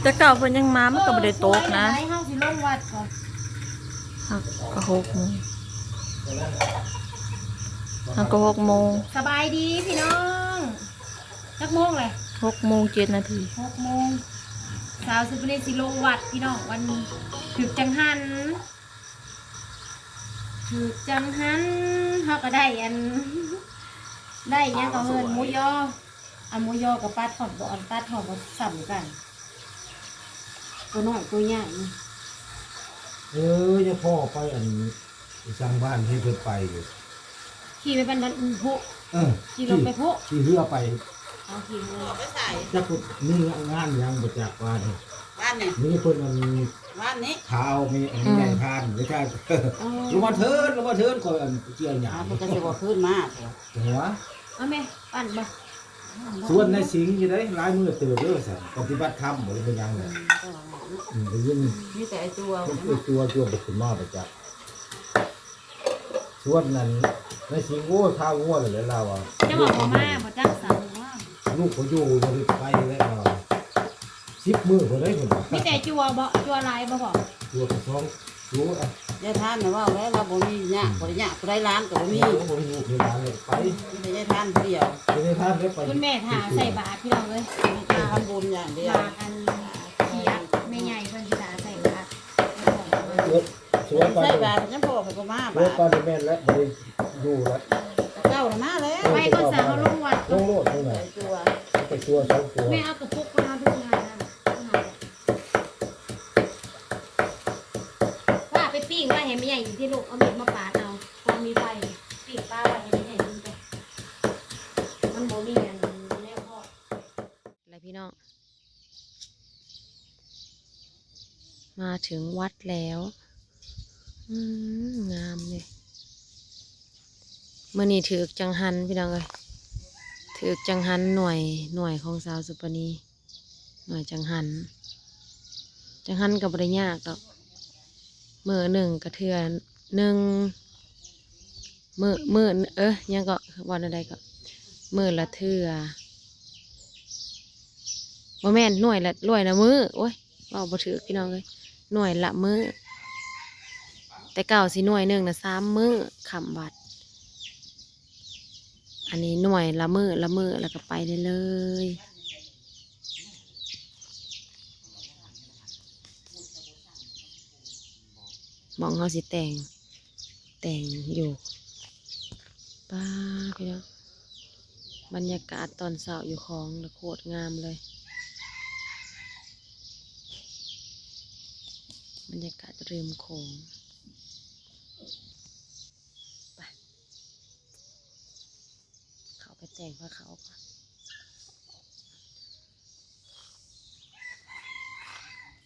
ແຕ່ເກົ່າເພິ່ນຍັງມາ ມັນກໍບໍ່ໄດ້ຕົກນະ. ເຮົາຊິລົງວັດກ່ອນ. ເຮົາກໍຫົກໂມງ ເຮົາກໍຫົກໂມງ. ສະບາຍດີພີ່ນ້ອງ. ຈັກໂມງແຫຼະ? ຫົກໂມງເຈັດນາທີ. ຫົກໂມງ. ສາວສຸປະນີຊິລົງວັດພີ່ນ້ອງ ວັນຖືກຈັງຫັນ. ຖືກຈັງຫັນ ເຮົາກໍໄດ້ອັນ ໄດ້ຫຍັງກໍເອີ້ນໝູຍໍ ອັນໝູຍໍກັບປາທອດ ບໍ່ ອັນປາທອດກໍສ່ຳກັນ ຕົວນ້ອຍຕົວໃຫຍ່. ເອີ ຍາພໍ່ໄປອັນ ໄປສ້າງບ້ານໃຫ້ເພິ່ນໄປຢູ່ ຂີ່ໄປບ້ານນັ້ນ ອື ໂພະ ເອີ ຂີ່ລົດໄປໂພະ ຂີ່ເຮືອໄປ. ເອົາຂີ່ເຮືອ ຈັກເພິ່ນມີງານຫຍັງບໍ່ຈັກວ່ານີ້ ບ້ານນີ້ ມີເພິ່ນອັນ ບ້ານນີ້ ຖ້າເອົາແມ່ ອືມ ແມ່ທ່ານ ແມ່ທ່ານ ອໍ ລົງມາເທີນ ລົງມາເທີນ ຂ້ອຍອັນກ່ຽວຫຍ້າ ອ້າວ ເພິ່ນກໍຊິບໍ່ຄືນມາ ເອີ ເອົາແມ່ ປັ້ນບໍ່? ຊວນນາຍສິງຢູ່ເດ້ ຫຼາຍມື້ເຕີບເດີວ່າຊັ້ນ ປະຕິບັດທຳບໍ່ໄດ້ເປັນຫຍັງແຫຼະ. ອືມ ອືມ ໄດ້ຍິນ ມີແຕ່ໄອ້ຕົວ ໄອ້ຕົວ ຕົວບໍ່ຂຶ້ນມາປະຈັກ. ຊວນນັ້ນນາຍສິງ ໂອ້ຍ ຄາວງົວແລ້ວແຫຼະລາວວ່າ ເຈົ້າວ່າບໍ່ມາບໍ່ຈັກສາວວ່າ ລູກກໍຢູ່ບໍ່ໄດ້ໄປແລ້ວ ສິບມື້ບໍ່ໄດ້ເພິ່ນວ່າ. ມີແຕ່ຈົວບໍ່? ຈົວຫຼາຍບໍ່ພໍ່? ຈົວກະສອງ ໂອ້ຍ ຍາຍທ່ານນະເວົ້າແລ້ວ ລາວບໍ່ມີຍາກ ອືມ ບໍ່ໄດ້ຍາກ ຜູ້ໃດຫຼານກໍບໍ່ມີ ໂອ້ ບໍ່ມີລູກມີຫຼານເລີຍໄປ ມີແຕ່ຍາຍທ່ານຜູ້ດຽວ ມີແຕ່ຍາຍທ່ານໄດ້ໄປ ຄຸນແມ່ຖ້າໃສ່ບາດພີ່ນ້ອງເອີຍ ມີແຕ່ທຳບຸນຢ່າງດຽວ ໝາກອັນຂຽດ ແມ່ໃຫຍ່ເພິ່ນຊິຖ້າໃສ່ບາດ. ເອີ ສວຍປານ ໃສ່ບາດຍັງພໍເພິ່ນບໍ່ມາ ສວຍປານແມ່ນແຫຼະ ບໍ່ໄດ້ຢູ່ລະ ເອີ ເຈົ້ານະມາແລ້ວ ໄປກ່ອນສາວ ເຮົາລົງວັດ ລົງໂລດ ລົງໄດ໋ຕົວ ໄປຕົວສອງຕົວ ແມ່ເອົາກະປຸກມາເອົາທຸກງານນະ ວ່າໄປປີ້ງໄວ້ໃຫ້ແມ່ໃຫຍ່ຢູ່ທີ່ລູກ ເອົາມີດມາປາດເອົາ ພໍມີໄຟ ປີ້ງປາໄວ້ໃຫ້ແມ່ໃຫຍ່ກິນໄປ ມັນບໍ່ມີອັນແນວທອດ. ແລ້ວພີ່ນ້ອງ ມາເຖິງວັດແລ້ວ ອືມ ງາມເດ ມື້ນີ້ຖືກຈັງຫັນພີ່ນ້ອງເອີຍ ຖືກຈັງຫັນໜ່ວຍ ໜ່ວຍຂອງສາວສຸປະນີ ໜ່ວຍຈັງຫັນ ຈັງຫັນກໍບໍ່ໄດ້ຍາກດອກ ມື້ໜຶ່ງກໍເທື່ອໜຶ່ງ ມື້ ມື້ ເອີ ຫຍັງເກາະ ເວົ້າແນວໃດເກາະ ມື້ລະເທື່ອ ບໍ່ແມ່ນ ໜ່ວຍລະ ໜ່ວຍລະມື້ ໂອ້ຍ ເວົ້າບໍ່ຖືກພີ່ນ້ອງເອີຍ ໜ່ວຍລະມື້ ແຕ່ເກົ່າຊິໜ່ວຍໜຶ່ງນະ ສາມມື້ຄ້ຳວັດ ອັນນີ້ໜ່ວຍລະມື້ ລະມື້ ແລ້ວກໍໄປເລື້ອຍໆ ໝ່ອງເຮົາຊິແຕ່ງ ແຕ່ງຢູ່ ປ້າ ພີ່ນ້ອງ ບັນຍາກາດຕອນເຊົ້າຢູ່ຂອງນະ ໂຄດງາມເລີຍ ບັນຍາກາດລິມໂຂງ ໄປ ເຂົ້າໄປແຕ່ງພາເຂົ້າກ່ອນ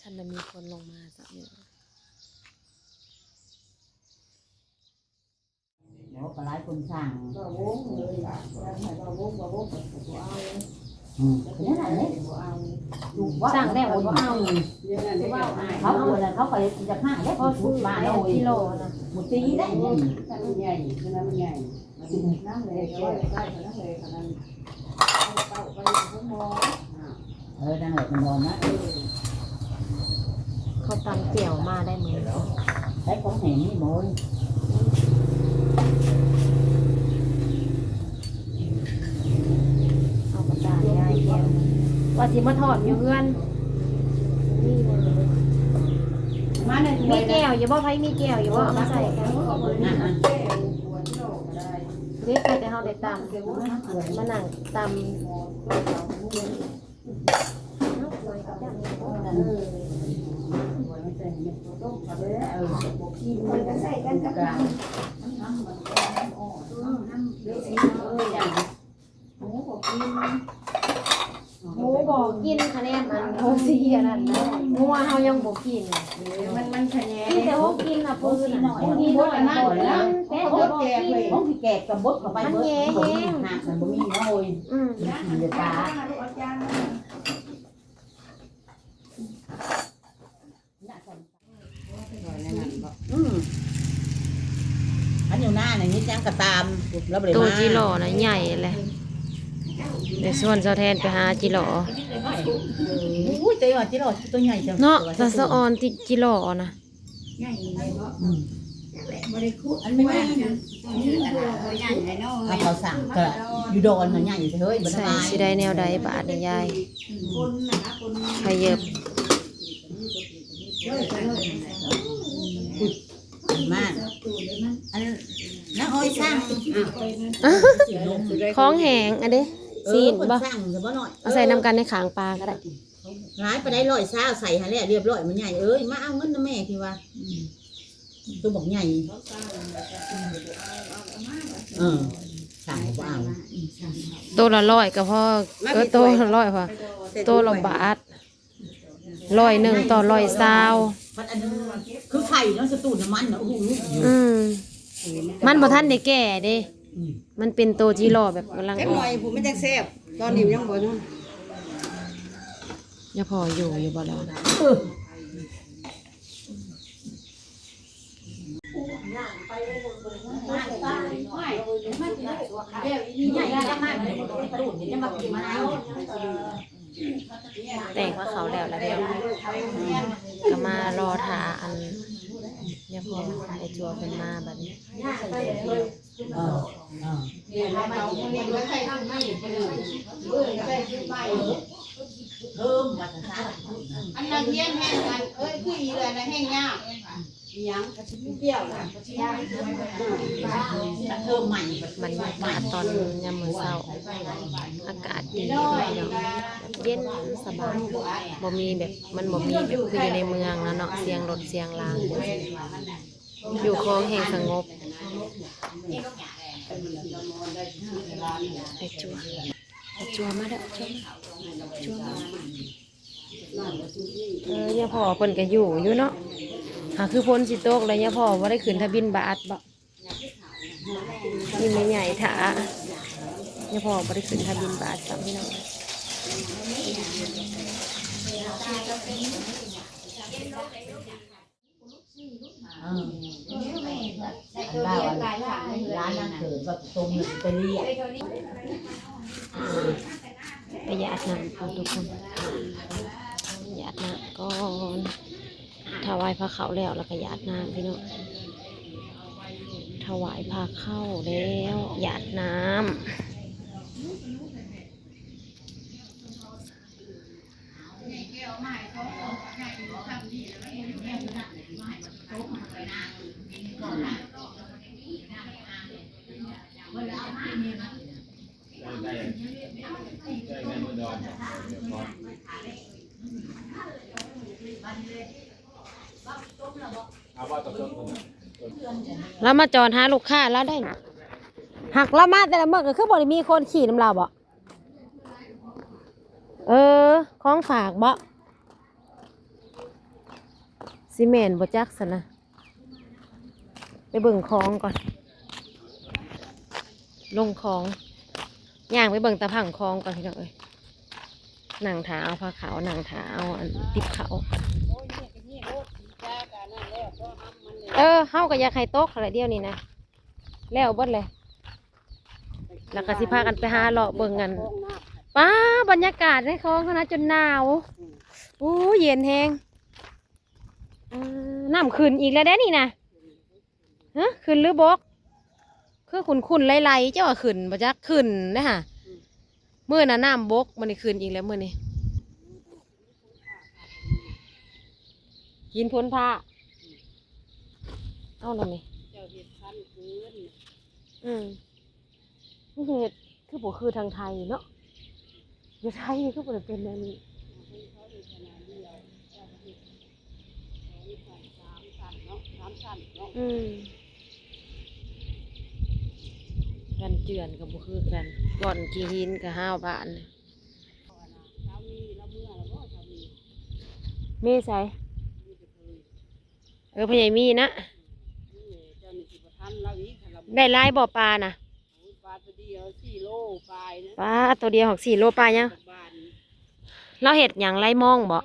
ທັນໄດ້ມີຄົນລົງມາຊ້ຳຢູ່. ໂອ້ ກໍຫຼາຍຄົນສ້າງ ບໍ່ວົງເລີຍ ຢາກໃຫ້ບໍ່ວົງ ບໍ່ວົງກໍບໍ່ເອົາ ອືມ ເປັນຈັ່ງນັ້ນເດ້ ບໍ່ເອົາ ລູກວ່າສ້າງແລ້ວບໍ່ເອົາ ເຂົາເອົາແລ້ວ ເຂົາກໍຢາກໃຫ້ແລ້ວ ພໍຊື້ມາແລ້ວ ກິໂລນະ ໝົດຕີໄດ້ ມັນໃຫຍ່ ມັນໃຫຍ່ ນ້ຳເລກໍໄດ້ ນ້ຳເລກໍນັ້ນ ເອົາເຕົ້າໄປໂຮງໝໍ. ເອີ ນາງເອີຍ ເພິ່ນບອກມາ ເອີ ເຂົາຕຳແຈ່ວມາໄດ້ມື້ນີ້ ໃຊ້ຂອງແຫ້ງນີ້ບໍ່? ເອົາກະຕ່າຍຍາຍແກ້ວ ວ່າຊິມາທອດຢູ່ເຮືອນ ມີແຈ່ວຢູ່ບໍ່? ໃຜມີແຈ່ວຢູ່ບໍ່? ເອົາມາໃສ່ກັນ ເດັດ ແຕ່ເຮົາໄດ້ຕຳ ມານັ່ງຕຳ ໝູບໍ່ກິນ ຄະແນນອັນໂຮຊີອັນນັ້ນນະ ງົວເຮົາຍັງບໍ່ກິນ ມັນ ມັນຂະແຍງ ກິນແຕ່ໂຮກິນນະ ປູນະ ໂຮຮີນ້ອຍ ໂຮຮີນ້ອຍ ແຕ່ໂຮກິນ ຂອງທີ່ແກກກໍບົດເຂົ້າໄປ ມັນແຍແຮງ ຫາກມັນບໍ່ມີເນາະ ໂອ້ຍ ອືມ ມັນກິນແຕ່ປາ. ອືມ ອັນຢູ່ໜ້ານີ້ເຮັດຫຍັງກໍຕາມ ລາວບໍ່ໄດ້ມາ ໂຕຈິຫຼໍ່ນະໃຫຍ່ແຫຼະ ໄດ້ຊວນສາວແທນໄປຫາຈິຫຼໍ່ ໄ ໂອ້ຍ ແຕ່ວ່າຈິຫຼໍ່ຕົວໃຫຍ່ຈັງ ເນາະ ຕາສະອອນຕິດຈິຫຼໍ່ນະ ໃຫຍ່ເນາະ ອືມ ຈັກແຫຼະ ບໍ່ໄດ້ຄຸ ອັນນີ້ ອັນນີ້ ອັນນັ້ນ ບໍ່ໃຫຍ່ເນາະ ເອົາເຂົາສັ່ງກະຢູ່ດອນຫັ້ນໃຫຍ່ເຮີ້ຍ ບໍ່ສະບາຍ ໃສ່ຊິໄດ້ແນວໃດບາດນີ້ຍາຍ ຂະເຫຍິບ ມາ ອັນ ນາງອ້ອຍສັ່ງ ຂອງແຫ້ງອັນເດ້ ເອີ ຊີ້ນບໍ່ ເພິ່ນສັ່ງ ເອົາໃສ່ນຳກັນໃນຂ້າງປາກະໄດ້ ຫຼາຍປານໃດ ຮ້ອຍຊາວ ໃສ່ຫັ້ນແຫຼະ ລຽບຮ້ອຍ ມັນໃຫຍ່ເອີຍ ມາເອົາເງິນນຳແມ່ ທີ່ວ່າ ອືມ ໂຕບັກໃຫຍ່ ເອີ ສັ່ງບໍ່ເອົາ ໂຕລະຮ້ອຍກະພໍ ເອີ ໂຕລະຮ້ອຍພໍ ໂຕລະບາດ ຮ້ອຍໜຶ່ງຕໍ່ຮ້ອຍຊາວ ພັດອັນ ຄືໄຂ່ເນາະ ສະຕູນນ້ຳມັນນະ ໂອ້ໂຫ ອືມ ມັນບໍ່ທັນໄດ້ແກ່ເດ້ ອືມ ມັນເປັນໂຕຈີຫຼໍ່ແບບກຳລັງອອກ ຈັກໜ່ອຍພຸ້ນ ມັນຈັ່ງແຊບ ຕອນນີ້ມັນຍັງບໍ່ນັ້ນ ຍາພໍ່ຢູ່ ຢູ່ບໍ່ລະ ເອີ ແຕ່ງພາເຂົ້າແລ້ວລະເດ້ ກະມາລໍຖ້າອັນ ຍາພໍ່ ອ້າຍຈົວເພິ່ນມາບັດນີ້ ເອີ ເອີ ເພີ່ມວ່າຊັ້ນຊະ ອັນນັກຮຽນແຮ່ງອັນ ເອີຍ ຄືອີເອື້ອຍນະແຮ່ງຍາກ ອີຫຍັງ ກະຊິປ່ຽວນະ ກະຊິ ເອີ ເທີມໃໝ່ ບັນຍາກາດຕອນຍາມມື້ເຊົ້າ ອາກາດດີເດ້ພີ່ນ້ອງ ແບບເຢັນສະບາຍ ບໍ່ມີແບບ ມັນບໍ່ມີແບບຄືຢູ່ໃນເມືອງນະເນາະ ສຽງລົດສຽງລາງ ຢູ່ຂອງແຮ່ງສະຫງົບ ໄອ້ຈົວ ໄອ້ຈົວມາເດີ້ ຈົວມາ ຈົວມາ ເອີ ຍາພໍ່ເພິ່ນກະຢູ່ຢູ່ເນາະ ຫາຄືຝົນຊິຕົກແລ້ວ ຍາພໍ່ບໍ່ໄດ້ຂຶ້ນທະບິນບາດບໍ ມີແມ່ໃຫຍ່ຖ້າ ຍາພໍ່ບໍ່ໄດ້ຂຶ້ນທະບິນບາດຊ້ຳພີ່ນ້ອງ ເອີ ອັນວ່າອັນ ຫຼານນາງເຂີນວ່າຕົງເງິນໄປລຽກ ໄປຢາດນ້ຳກ່ອນທຸກຄົນ ຢາດນ້ຳກ່ອນ ຖວາຍພາເຂົ້າແລ້ວ ແລ້ວກະຢາດນ້ຳພີ່ນ້ອງ ຖວາຍພາເຂົ້າແລ້ວ ຢາດນ້ຳ. ລາວມາຈອດຫາລູກຄ້າລາວໄດ້ ຫາກລາວມາແຕ່ລະມື້ກະຄືບໍ່ໄດ້ມີຄົນຂີ່ນຳລາວບໍ? ເອີ ຂອງຝາກບໍ? ຊິແມ່ນບໍ່ຈັກຊັ້ນນະ ໄປເບິ່ງຂອງກ່ອນ ລົງຂອງ ຍ່າງໄປເບິ່ງຕາພັງຂອງກ່ອນພີ່ນ້ອງເອີຍ ນັ່ງຖ້າເອົາພາເຂົ້າ ນັ່ງຖ້າເອົາອັນຕິບເຂົ້າ ເອີ ເຮົາກະຢາກໃຫ້ຕົກຫັ້ນແຫຼະ ດຽວນີ້ນະ ແລ້ວເບິດແຫຼະ ແລ້ວກະຊິພາກັນໄປຫາເລາະເບິ່ງອັນ ປ້າ ບັນຍາກາດໃນຄອງຫັ້ນນະ ຈົນໜາວ ອູ້ ເຢັນແຮງ ອ່າ ນ້ຳຂຶ້ນອີກແລ້ວເດ້ນີ້ນະ ຮະ ຂຶ້ນຫຼືບົກ ຄືຂຸ້ນໆໄຫຼໆ ເຈົ້າວ່າຂຶ້ນບໍ່ຈັກ ຂຶ້ນເດ້ຫະ ມື້ນະນ້ຳບົກ ມື້ນີ້ຂຶ້ນອີກແລ້ວມື້ນີ້ ຫີນໂພນພ້າ ເອົາລະແມ່ ເຈົ້າເຮັດຄັນຄືນ ອືມ ມັນເຮັດຄືບໍ່ຄືທາງໄທເນາະ ຢູ່ໄທຄືບໍ່ໄດ້ເປັນແນວນີ້ ອືມ ກັນເຈື່ອນກະບໍ່ຄືກັນ ບ່ອນຂີ້ຫີນກະຫ້າວບາດ ເມໃສ? ເອີ ພໍ່ໃຫຍ່ມີນະ ໄດ້ຫຼາຍບໍ່ປານະ? ໂອ້ຍ ປາໂຕດຽວສີ່ໂລປາຍນະ ປາໂຕດຽວຮອກສີ່ໂລປາຍຍັງ ລາວເຮັດຫຍັງ ໄລ່ມອງບໍ?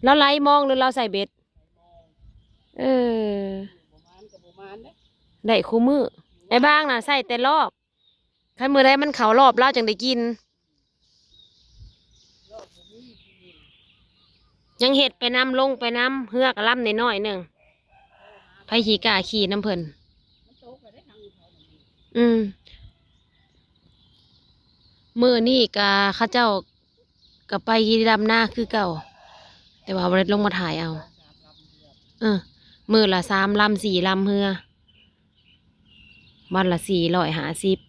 ລາວໄລ່ມອງຫຼືລາວໃສ່ເບັດ? ເອີ ໄດ້ຄູ່ມື້ ໄອ້ບາງນະໃສ່ແຕ່ລອບ ຄັນມື້ໃດມັນເຂົ້າລອບລາວຈັ່ງໄດ້ກິນ ຍັງເຮັດໄປນຳ ລົງໄປນຳ ເຮືອກໍລຳນ້ອຍໆໜຶ່ງ ໃຜຊິກ້າຂີ່ນຳເພິ່ນ. ອືມ ມື້ນີ້ກະເຂົາເຈົ້າ ກໍไปดำนาคือเก่า แต่ว่าบ่ได้ลงมาถ่ายเอา เออ มื้อละสามลำสี่ลำเฮือ วันละสี่ร้อยห้าสิบ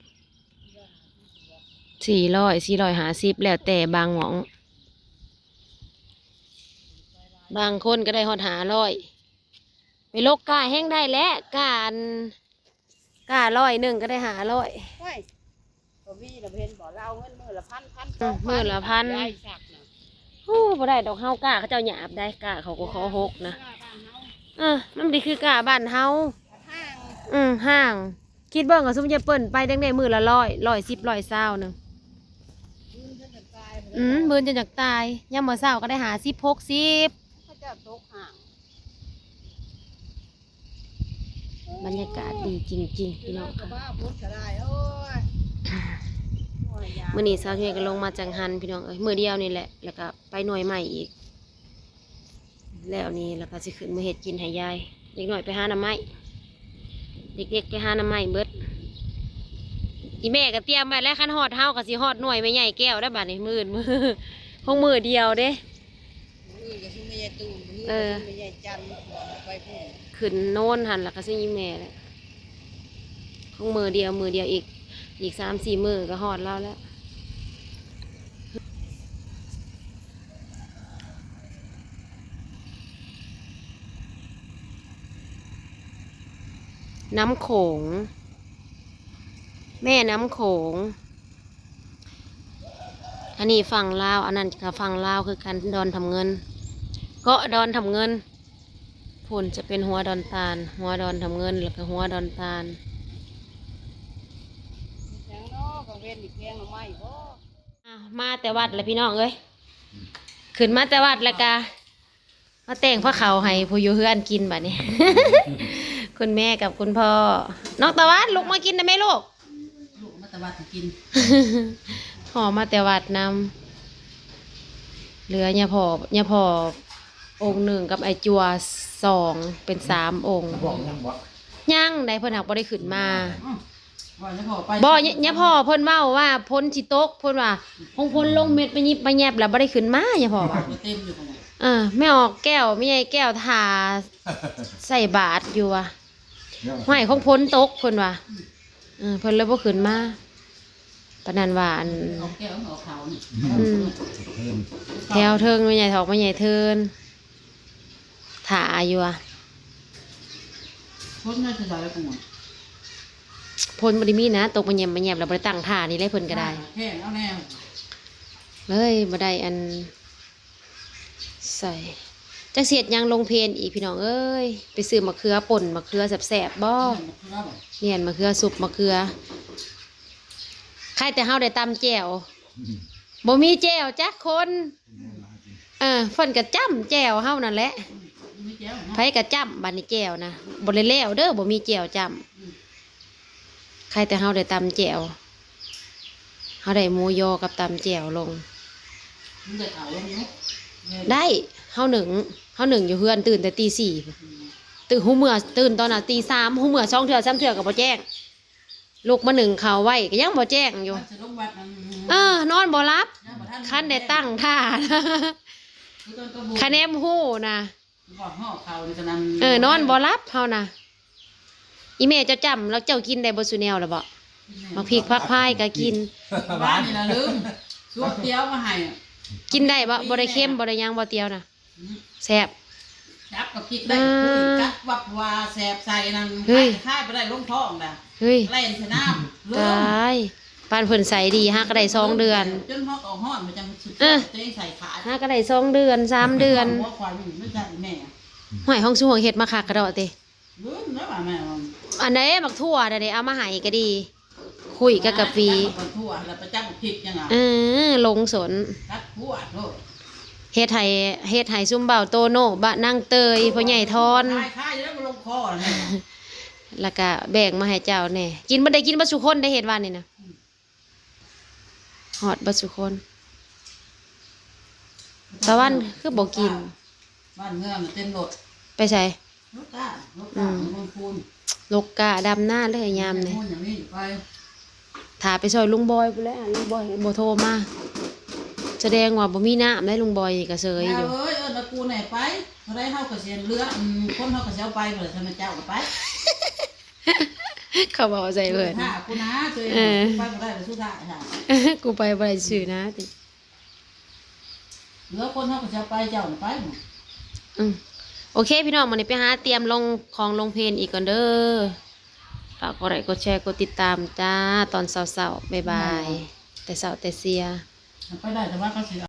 สี่ร้อย สี่ร้อยห้าสิบ แล้วแต่บางหม่อง บางคนก็ได้ฮอดห้าร้อย ไปลกก้าแฮงได้แหละ ก้าอัน ก้าร้อยหนึ่งก็ได้ห้าร้อย โอ้ย บ่มีล่ะ บ่เห็นบ่ ลาวเงินมื้อละพัน พัน อืม สองพัน มื้อละพัน ยายสักน่ะ โอ้ บ่ได้ดอก เฮาก้าเขาเจ้าหยาบได้ ก้าเขาก็ขอหกนะ เออ มันบ่ได้คือก้าบ้านเฮา อืม ห่าง คิดเบิ่ง ก็ซุมยายเปิ้นไปตั้งแต่มื้อละร้อย ร้อยสิบ ร้อยซาวหนึ่ง อืม มื้อจนอยากตาย ยามมื้อเช้าก็ได้ห้าสิบ หกสิบ เขาเจ้าตกห่าง บรรยากาศดีจริงๆ พี่น้อง มื้อนี้สาวเฮยก็ลงมาจังหันพี่น้องเอ้ย มื้อเดียวนี่แหละ แล้วก็ไปหน่วยใหม่อีก แล้วนี่แล้วก็สิขึ้นมาเฮ็ดกินให้ยาย เด็กน้อยไปหาหน่อไม้ เด็กๆ ไปหาหน่อไม้เบิด อีแม่ก็เตรียมไว้แล้ว คันฮอดเฮาก็สิฮอดหน่วยแม่ใหญ่แก้วได้บัดนี้ มื้ออื่น มื้อ ของมื้อเดียวเด้ มื้ออื่นก็ซุมแม่ใหญ่ตูน มื้อ เออ ก็ซุมแม่ใหญ่จัน ไปพู้น ขึ้นโนนหั่นล่ะก็ซุมอีแม่แหละ ของมื้อเดียว มื้อเดียว อีก อีกสามสี่มื้อก็ฮอดลาวแล้ว น้ำโขง แม่น้ำโขง อันนี้ฝั่งลาว อันนั้นก็ฝั่งลาวคือกัน ดอนทำเงิน เกาะดอนทำเงิน พุ้นจะเป็นหัวดอนตาล หัวดอนทำเงิน แล้วก็หัวดอนตาล หยังน้อ กลางเว็นนี่แกงหน่อไม้บ่ อ่ะ มาแต่วัดแล้วพี่น้องเอ้ย ขึ้นมาแต่วัดแล้วก็ มาแต่งพาข้าวให้ผู้อยู่เฮือนกินบัดนี้ คุณแม่กับคุณพ่อ น้องตะวันลุกมากินนะแม่ลูก ลูกมาแต่วัดสิกิน ห่อมาแต่วัดนำ เหลือยาพ่อ ยาพ่อองค์หนึ่งกับไอ้จัวสอง เป็นสามองค์ บอกยังบอก ยังได้ เพิ่นหากบ่ได้ขึ้นมา อืม ว่าจะพอไป บ่ ยะ ยะพ่อเพิ่นเว้าว่าฝนสิตก เพิ่นว่า ของฝนลงเม็ดไปยิบไปแยบแล้วบ่ได้ขึ้นมา ยะพ่อว่า บ่เต็มอยู่พุ่นน่ะ เออ แม่ออกแก้ว แม่ใหญ่แก้วถ่าใส่บาตรอยู่ว่ะ เดี๋ยว ห้วย ของฝนตก เพิ่นว่า เออ เพิ่นเลยบ่ขึ้นมา ปานนั้นว่า อัน ออกแก้วออกขาวนี่ อืม เทิน แถวเทิง แม่ใหญ่ทอง แม่ใหญ่เทิน ถ่าอยู่อะ ฝนน่าจะได้แล้วพุ่นน่ะ ฝนบ่ได้มีนะ ตกมาแยมมาแยมแล้วบ่ได้ตั้งท่านี่แหละเพิ่นก็ได้ แพงเอาแน่ เลยบ่ได้อัน ใส่ จักสิเฮ็ดหยังลงเพลอีกพี่น้องเอ้ย ไปซื้อมะเขือป่น มะเขือแซ่บๆ บ่ มะเขือบ่ เนียนมะเขือ ซุปมะเขือ ใครแต่เฮาได้ตำแจ่ว อืม บ่มีแจ่วจักคน เออ เพิ่นก็จ้ำแจ่วเฮานั่นแหละ มีแจ่วเนาะ ไผก็จ้ำบัดนี้แจ่วนะ บ่ได้แล้วเด้อ บ่มีแจ่วจ้ำ อืม ใครแต่เฮาได้ตำแจ่ว เฮาได้หมูยอกับตำแจ่วลง มันได้เอาลงเนาะ ได้ เฮานึ่ง เฮานึ่งอยู่เฮือน ตื่นแต่ตีสี่ อืม ตื่น ฮู้เมื่อ ตื่นตอนน่ะตีสาม ฮู้เมื่อสองเทื่อสามเทื่อก็บ่แจ้ง ลุกมานึ่งข้าวไว้ก็ยังบ่แจ้งอยู่ มันสิลงวัดนั่น เออ นอนบ่หลับ ยังบ่ทัน คันได้ตั้งท่า คือต้นกระบุ คะแนนฮู้นะ บ่ห่อข้าวนี่ก็นั่น เออ นอนบ่หลับเฮานะ อีแม่เจ้าจ้ำแล้วเจ้ากินได้บ่ซุแนวล่ะบ่ กินแน่ หมากพริกผักพายก็กิน บ้านนี่ล่ะลืม สวกเตี๋ยวมาให้ กินได้บ่ บ่ได้เค็มบ่ได้หยังบ่เตี๋ยวนะ อืม แซ่บ จับกับพริกได้ อ่า จับวับวาแซ่บใส่นั่น เฮ้ย คายไปได้ลงท้องนะ เฮ้ย แล่นใส่น้ำ ลืม ตาย ปานเพิ่นใส่ดี หากะได้สองเดือน จนฮอกออกฮ้อน มันจังสุด เออ ตัวเองใส่ขา หากะได้สองเดือน สามเดือน หัวควายมันไม่ใช่แม่ ห้วย ของสุเฮ็ดมาคักกะดอกติ ลืมแล้วว่าแม่ว่า อันใด๋ หมากถั่วน่ะเด้ เอามาให้ก็ดี คุยกับกะปิ หมากถั่ว แล้วไปจับพริกยังอ่ะ เออ ลงสน จับพวดโลด เฮ็ดให้ เฮ็ดให้ซุมบ่าวโตโน่ บะนางเตย พ่อใหญ่ทอน คายๆ แล้วมันลงคอนะแม่ แล้วก็แบ่งมาให้เจ้าแหน่ กินบ่ได้ กินบ่ซุคนได้ เฮ็ดว่านี่นะ อืม ฮอดเบิดซุคน ຕາວັນຄືບໍ່ກິນ? ບ້ານເມືອງເຕັມລົດ. ໄປໃສ? ລົກກ້າ ລົກກ້າ ອືມ ລົງຄູນ ລົກກ້າດຳນາເລີຍຍາມນີ້. ຖ້າໄປຊ່ອຍລຸງບອຍພຸ້ນແຫຼະ ລຸງບອຍບໍ່ໂທມາ ສະແດງວ່າບໍ່ມີນ້ຳໄດ໋. ລຸງບອຍນີ້ກະເຊີຍຢູ່. ເອີຍ ເອີ້ນລະກູແດ່ໄປ ເທົ່າໃດເຮົາກະຊິເຫຼືອ ອືມ ຄົນເຮົາກະຊິເອົາໄປເບິດ ທ່ານເຈົ້າກະໄປ. ເຂົາເວົ້າໃສ່ເພິ່ນ ຖ້າກູນາຕົວເອງ ເອີ ກູໄປບໍ່ໄດ້ລະສຸດທ້າຍ ຖ້າກູໄປບໍ່ໄດ້ຊື່ນາຕິ. ເຫຼືອຄົນເຮົາກະຊິເອົາໄປ ເຈົ້ານະໄປ. ອືມ ໂອເຄພີ່ນ້ອງ ມື້ນີ້ໄປຫາຕຽມລົງຂອງລົງເພນອີກກ່ອນເດີ. ຝາກກົດໄລກົດແຊ ກົດຕິດຕາມຈ້າ ຕອນເຊົ້າໆ ບາຍບາຍ ແຕ່ເຊົ້າແຕ່ເຊຍ. ໄປໄດ້ ແຕ່ວ່າເຂົາຊິ